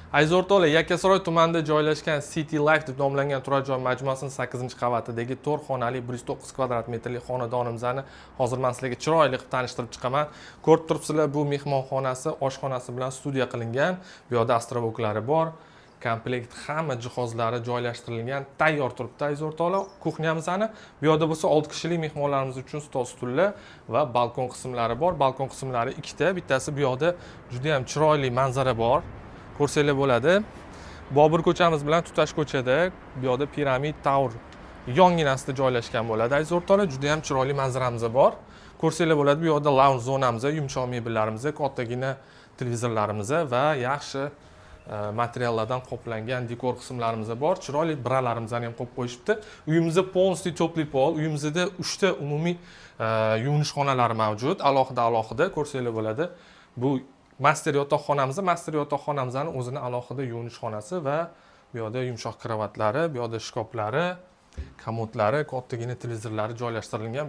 Aziz o'rtoqlar, Yakkasaroy tumanida joylashgan City Life deb nomlangan turar joy majmuasining 8-qavatidagi 4 xonali 109 kvadrat metrli xonadonimizni hozir men sizlarga chiroyli qilib tanishtirib chiqaman. Ko'rib turibsizlar, bu mehmonxonasi, oshxonasi bilan studiya qilingan. Bu yoqda островок lari bor. Komplekt hamma jihozlari joylashtirilgan, tayyor turibdi, aziz o'rtoqlar. Кухня mizni bu yoqda bo'lsa 6 kishilik mehmonlarimiz uchun stol, stullar va balkon qismlari bor. Balkon qismlari ikkita, bittasi bu yoqda juda ham chiroyli manzara bor. Ko'rsanglar bo'ladi. Bobur ko'chamiz bilan tutash ko'chada, bu yoqda Piramid Tower yonginasida joylashgan bo'ladi. Aziz o'rtoqlar, juda ham chiroyli manzaramiz bor. Ko'rsanglar bo'ladi, bu yoqda lounge zonamiz, yumshoq mebellarimiz, kattagina televizorlarimiz va yaxshi materiallardan qoplangan dekor qismlarimiz bor. Chiroyli bralarimizni ham qo'yib qo'yishibdi. Uyimizda полностью теплый пол. Uyimizda 3 ta umumiy yuvinish xonalari mavjud. Alohida alohida ko'rsanglar bo'ladi. Bu master yotoqxonamiz, master yotoqxonamizni o'zini alohida yuvinish xonasi va bu yoqda yumshoq kravatlari, bu yoqda shkaflari, komodlari, kattagina televizorlari joylashtirilgan.